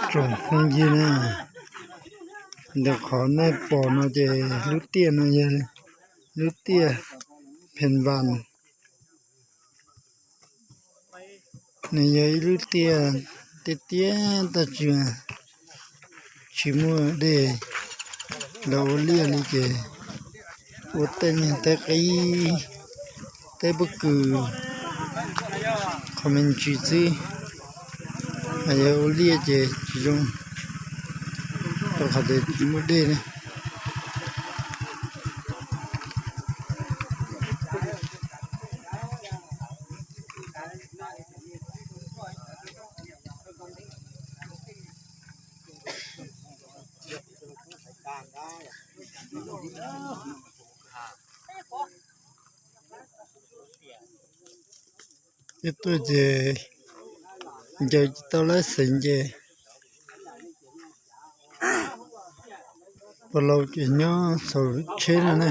Tsoom phooj ywg na, ntawm qhov nej pom no ces lub tiaj no yog lub tiaj Pheej Vas. Nws yog ib lub tiaj tiaj tiaj tag tsis, tsis muaj dej los ua liaj li ces ua tej niag teb qib, teb pob kws, qhov me ntsis xwb. Yog ua liaj ces tsis zoo, rau qhov tias tsis muaj dej li. Ib tuaj ces ncaws tsis tau lab xeev ces puas laus ces nyob xaus lub tsheb no ne.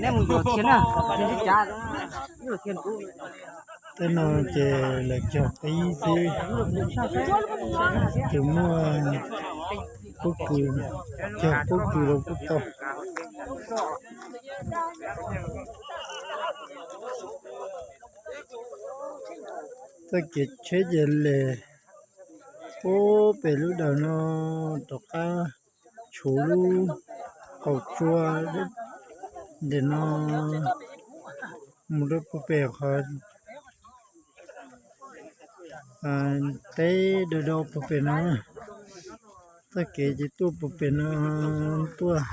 Neb mus yuav thiab na, thiab no ces lawv cog qib xwb, ces muaj pob kws, cog pob kws los kuj tau. Txoj kev tsheb ces les puag pem lub dawm no rov qab tshuv lub qaum tsua ntawm no mus rau puag pem qhov teb dawb dawb puag pem no. Txoj kev ces tuaj puag pem no tuaj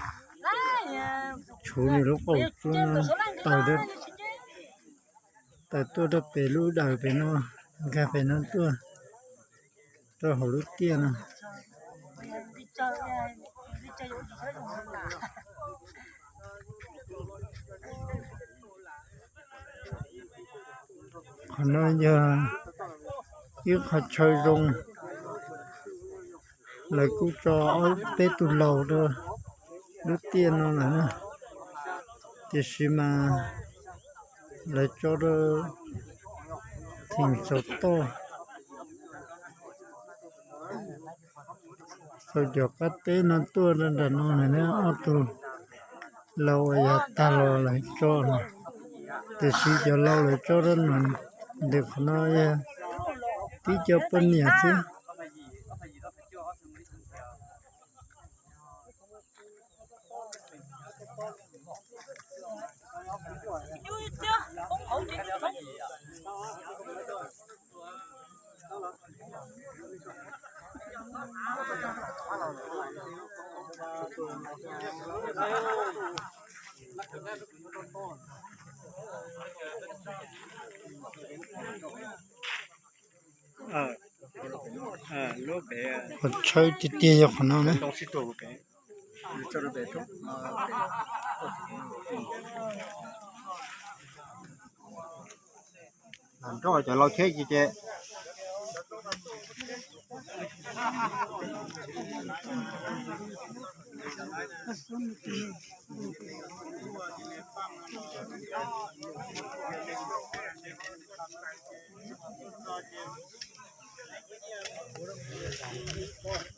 tshuv nws lub qaum tsua no tawm, tawm tuaj rau pem lub dawm pem no, nkag pem no tuaj rau hauv lub tiaj no. Qhov no yog ib qho chaw zoo, lawv kuj tso ob peb tus laus rau lub tiaj no lawm na, tiam sis mas lawv tso rau theem xaus toj, xaus cov qab teb no tuaj rau nram no na, ob tug laus uas yav tag los lawv tso na, tiam sis cov laus lawv tso rau no, ntawm qhov no yog tib co poj niam xwb. Tshawb tiag tiag yog qhov no na. Nroj cov lau tsheb ces ces